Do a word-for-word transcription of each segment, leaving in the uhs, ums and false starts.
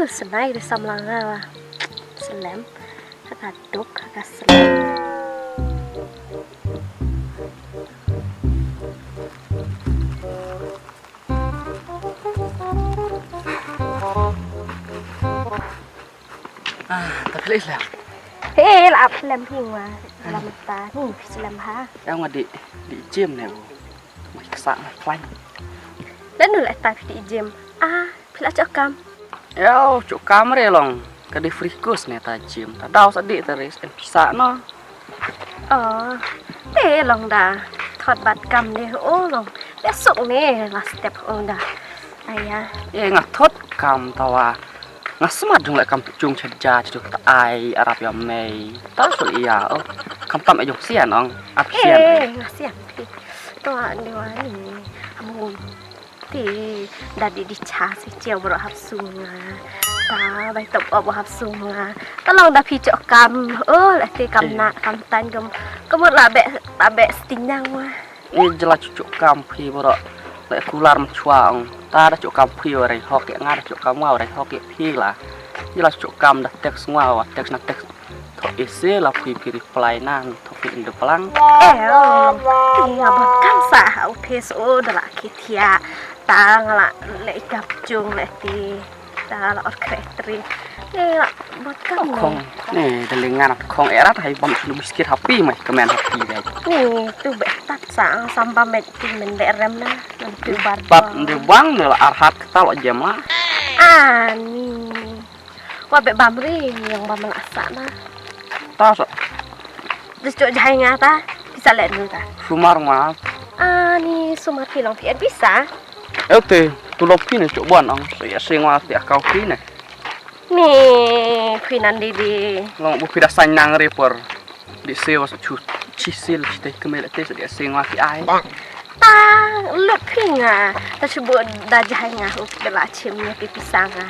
Snai da samla nga la slem. Ka duk ka slem. Ah, ta phi la slem. He la ap slem hi nga. La mynta ni phi slem ha. Ïa nga dei dei gym ne u. Mai ksa mai klan. Lano la ta phi dei gym. Ah, phi la chok kam. Ïa u chok kam re long. Ka dei free course ne ta gym. Ta daw sa dei ta res en sa no. Oh, te long da. Thot bat kam de o long. Te suk ne la step o da. Aya. E nga thot kam ta wa. Nga smat jong le kam chung cha ja cha ta ai arap ya mei. Ta so iya o. Kam tam e jong sian ong. Ap sian. Eh, nga sian. To ni wa ni. Amun. Te da di di cha si chia bro hap sung nga. Ta bai top op hap sung nga. Ta long da phi chok kam. Oh, la te kam na kam tan kam. Kamut la be la be sting nang wa. I jela chuchuk kam phi bro. Le kular mchwa ong. Ta da chuk kam phi wa rai hok ya nga da chuk kam wa rai hok ya phi la. Jela chuk kam da text ngwa wa text na text. Tho ese la phi phi reply nan tho phi in de plang. Eh, oh. Ti nga bot kam sa ha office o da la ki thia. Ta nga la le ikap chung le ti. Ta la or kre tri. Ni la bot kam ni. Khong. Ni da le ngan khong erat hai bam sunu biskit happy mai kemen happy dai. Ni tu be tat sa sam bam met ti men be rem na. Nan tu bar. Bab de bang de la arhat keta lo jem la. Ah, ni. Wa be bam ri yang bam la sa na. Ta sa. Dis chok jahai nga ta. Bisa let nu ta. Sumar ma. Ah, ni sumar phi long phi et bisa. Eo te, tu lop phi ne chok bon ong. So ya sing wa ti akau phi ne. Ni phi nan di di. Long bu phi da sain nang re por. Di se wa so chu chi sil chi te kemel te so ya sing wa ti ai. Ta lut phi nga. Ta chu bu da jahai nga u da la chim ne phi pisa nga.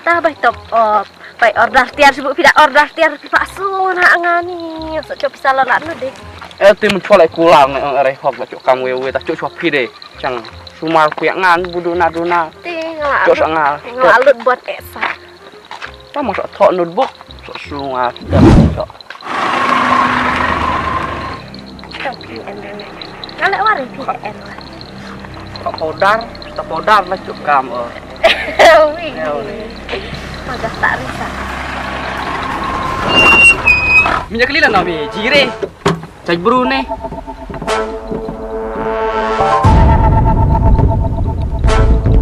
Ta bai top op. Bai order tiar chu bu phi da order tiar phi pa su na nga ni. So chok pisa la la nu de. Eo te mun chwa lai kulang ne ong rai hok la chok kam we we ta chok chwa phi de. Chang sumar phi ngan bu duna duna. Ti nga la. Chok sa nga. Nga la lut bot esa. Ta ma sa thok notebook. Sa su nga da sa. Ka P M. Nga le wari P M. Ka powder, ta powder la chuk kam o. Wi. Wi. Maga ta risa. Minyak lila nami jire. Chai bru ne.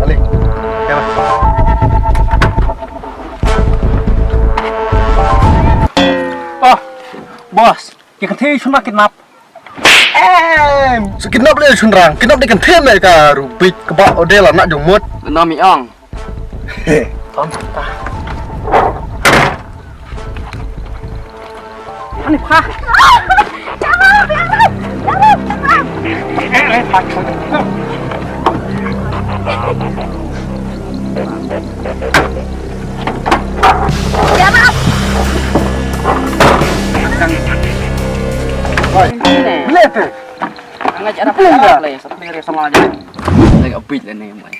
Ali. Ya. Oh, boss, ki kan thei shuna kidnap. Em, su kidnap le shun rang, kidnap de kan thei me ka rubik ka ba odela na jong mut. Nami ong. He. Ton ta. Ani pha. Oi, beli tu. Nga cara pala play sa play sama aja. Lagi update lah ni mai.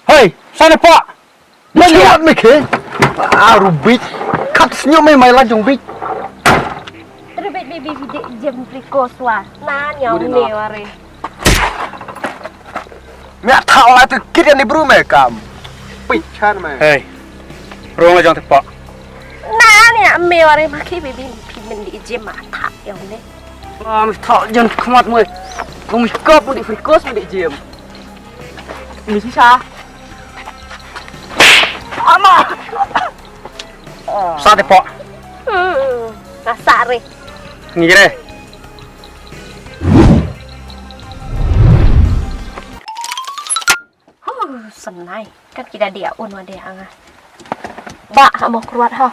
Hei, sana pak. Manyat me ke. Aru bit. Kat senyum me mai lajong bit. Terubit baby bidik jem priko swa. Na nyau ne ware. Me tha ola tu kit ni bru me kam. Pichan me. Hei. Rong la jong tepak. Na ni me ware ma ki baby phi men di jem ma tha yong ne. Ah, me tha jong khmat mo. Mo mi kop mo di frikos mo di jem. Mi sisa. Ama. Sa tepak. Hmm. Sa re. Ngi re. Huh, senai. Kan kita dia un wa dia anga. Ba ha mo kruat ha.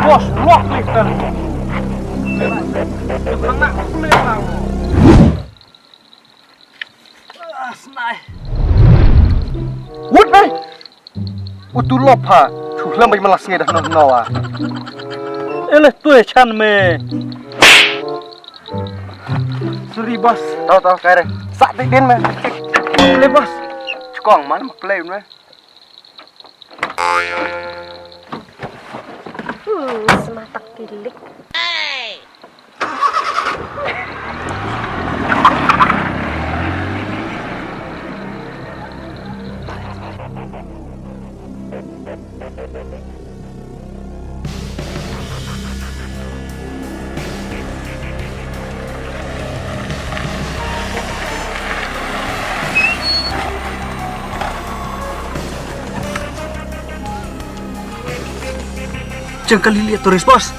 Bos, luak ni kan. Mana aku ni tahu. Ah, senai. Wut, eh. Utu lop ha, chu hlem bai malas ngai dah noh noh ah. Ele tu e chan me. Sorry boss. Tau tau kare. Sa ti din me. Play boss. Chukong man play me. Hmm, smatak tilik. Jeng kali liat turis bos.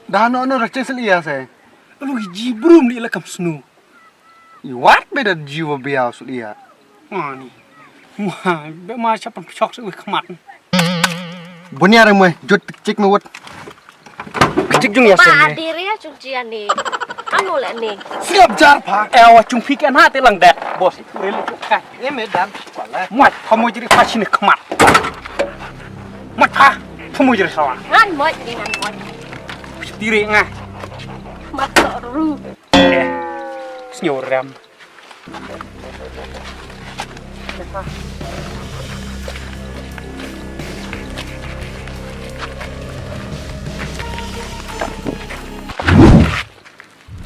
Dah no no racheng sel iya se. Lu ji brum li la kam snu. Iwat be da jiwa biaw sul iya. Ani. Wah, be ma chap pechok se wih khmat. Bunia re mwe, jut chik me wut. Chik jung ya se. Pa diri ya jung ji ani. Anu le ni. Siap jar pa. Eh wa jung phi kan ha te lang dak. Bos itu rel tu kai. Ye me dam pala. Mat, kamu jadi pa sini khmat. Mat pa, kamu jadi salah. Ngan moj ni ngan moj. Diri nga. Mat so ru. Eh, sngew rem.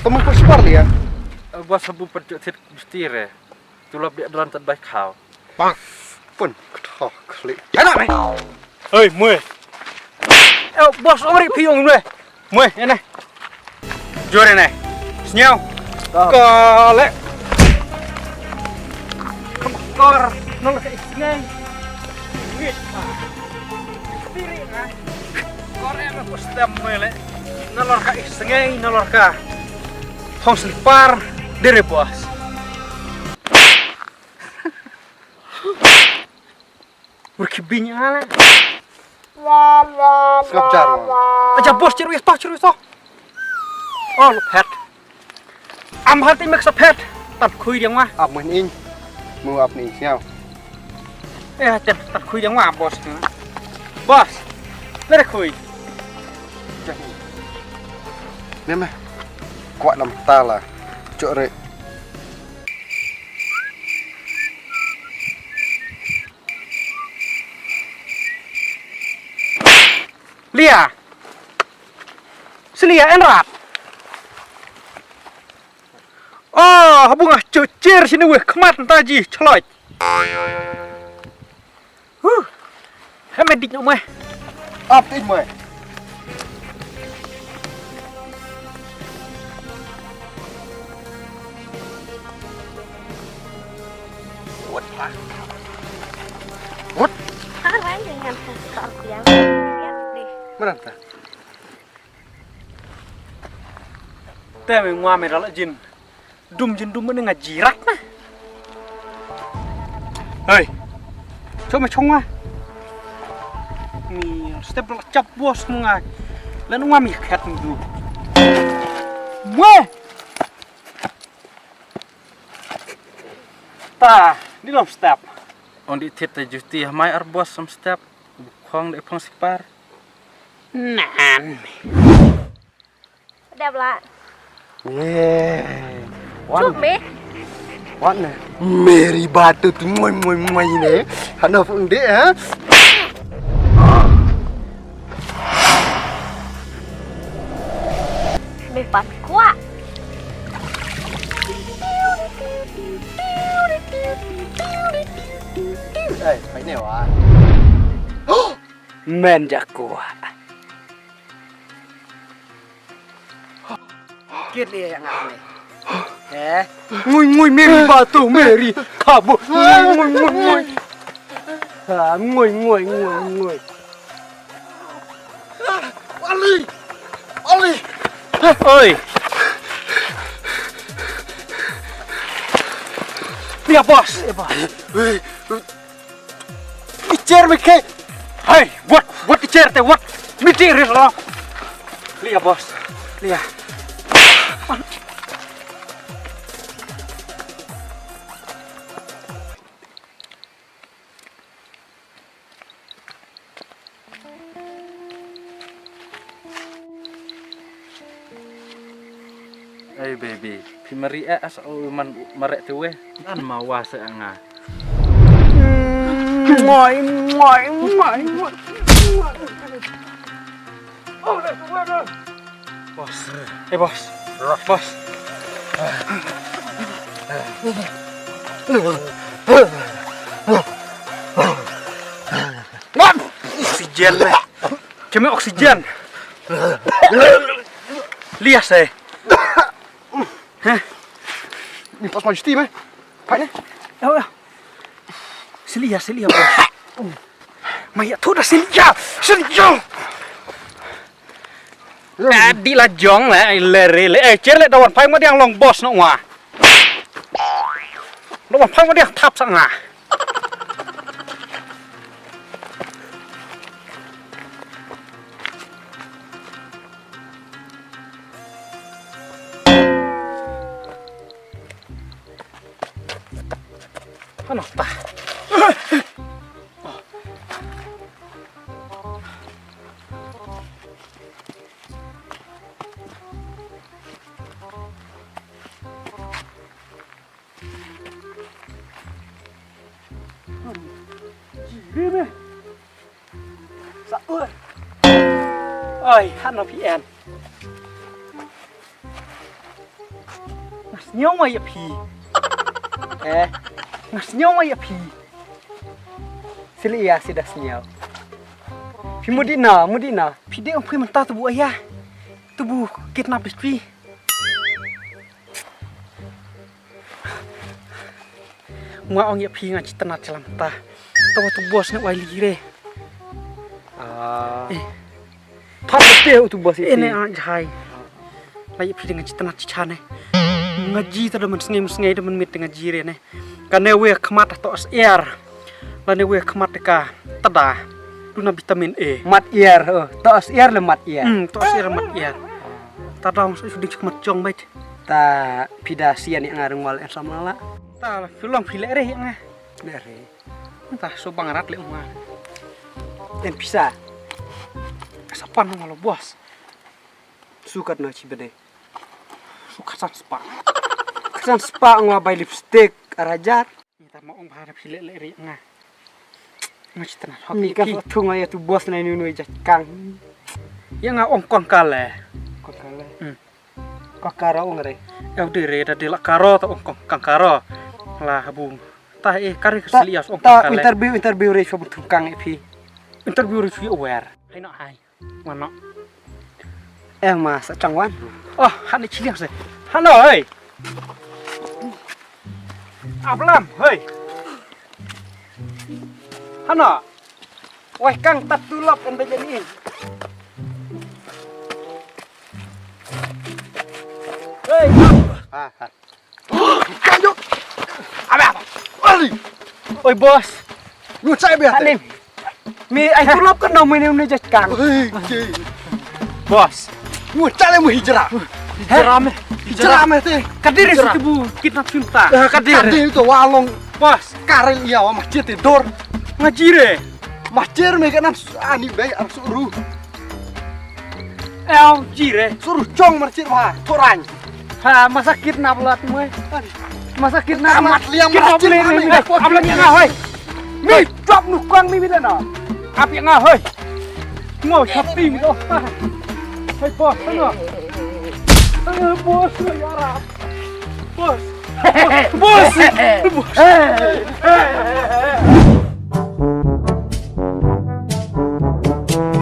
Kamu pun spar dia. Gua sabu percuk tit justire. Tulap dia dalam tadbai kau. Pun ketah klik. Enak ni. Hei, mwe. Eh, bos, ong ri phi ong mwe. Mwe, ene. Jor ene. Sniaw. Kale. Kor, nol ka isngai. Wait, pa. Spirit, ah. Kor, eh, aku stem mwe le. Nalor ka isngai, nalor ka. Hong slipar, dere bos. Ur ki bing ala. Skap jar. Aja bos, cer wis to, cer wis to. Oh, lu phet. Am hal ti mek sa phet. Tat khui diang wa. Ap mun ing. Mu ap ni siau. Eh, tat tat khui diang wa bos. Bos. Lere khui. Meme. Kuat nam tala. Cok re. Lia. Selia enrat. Oh, bunga cucir sini weh kemat taji celoj. Huh. Hame dik no meh. Ap dik meh. What? What? Arang jangan kasar yang lihat deh. Mana ta? Te me ngwa me dal jin. Dum jin dum ne nga jirak na. Hei. Chong me chong nga. Ni step la chap bos mu nga. Len ngwa mi khet mu du. Mwe. Ta, ni lom step. Ong di tit te juti mai ar bos som step. Khong de phong sipar. Nan. Dep la. Ye. Wan. Chup me. Wan ne. Meri batu tu moi moi moi ne. Hana phung de ha. Me pan kwah. Eh, pai ne wa. Men ja kwah. Kit le yang ne. Eh? Ngui ngui meri batu meri kabu. Ngui ngui ngui ngui. Ha, ngui ngui ngui ngui. Ali! Ali! Oi. Lia bos. Lia bos. Wei. Icer mi ke. Hai, what, what icer te what? Miti ris lo. Lia bos. Lia. Hey baby, phi mari eh as u man mare tu weh. An ma wa se nga. Ngoi, ngoi, ngoi, ngoi. Boss. Hey boss. Boss. Ngam. Oxygen le. Kemi oxygen. Lias eh. Heh. Ni pas majusti meh. Pai ne. Ya ya. Silia silia boss. Maya tu dah silia. Silia. Tadi la jong le le re le eh cer le dawan pai ma diang long boss no wa. Dawan pai ma diang thap sa nga. Hano ta. Oi, hano phi en. Nga sngew nga ïa phi. Eh, nga sngew nga ïa phi. Sili ïa sida sngew. Phi mudina, mudina. Phi de ong phi mynta tu bu aya. Tu bu kidnap distri. Nga ong ïa phi nga chitanat chalam ta. Tawa tu bos nga wai li re. Ah. Eh. Thap te tu bos ïa phi. Ene a jai. La ïa phi dengan chitanat chichane. Nga ji ta da man sngi man sngi da man mit nga ji re ne. Ka ne we khmat to as air. La ne we khmat ka tada. Duna vitamin A. Mat air. Oh. To as air le mat air. Hmm, to as air mat air. Tada ong sa shuding chikmat jong bait. Ta phi da sian ïa nga rngwal en samla la. Ta phi long phi leh re ïa nga. Leh re. Ta so bang rat leh nga. En pisa. Sa pan nga lo bos. Sukat na chi bede. Sukat san spa. San spa nga bai lipstick arajar. Ni ta ma ong bha da phi leh leh re ïa nga. Nga chitanat hok. Ni ka phi. Thung ïa tu bos na ni nu ja kang. Ïa nga ong kong kale. Kong kale. Hmm. Ka karo ong re. Ew de re da de la karo ta ong kong kang karo. La habu. Ta eh kare ka sili as ong ta kong kale. Interview interview re shop thung kang e phi. Interview re shop wer. Hai no hai. Mano. Eh ma sa chang wan. Oh, han ni chiliang se. Hano hei. Ablam hei. Hano. Wai kang tat tulop en bejen in. Hei. Ah, ah. Kayo. Aba. Ali. Oi bos. Lu chai be. Halim. Mi ai tulop kan no mene mene jat kang. Boss. Mu chale mu hijra. Hijra me. Hijra me te. Kadir si tu bu kidnap cinta. Kadir. Kadir to walong. Boss. Karel iya wa masjid te dor. Ngajire. Masjid me kanan ani be ar suru. Ew jire. Suru chong masjid wa torang. Ha, masa kidnap lat mui. Masa kidnap. Amat liam kidnap masjid le ni. Abla ni nga hoi. Mi drop nu kong mi bila na. Api nga hoi. Ngo chapi mi doh. Hoi boss no. Eh boss no ya rap. Boss. Boss. Boss.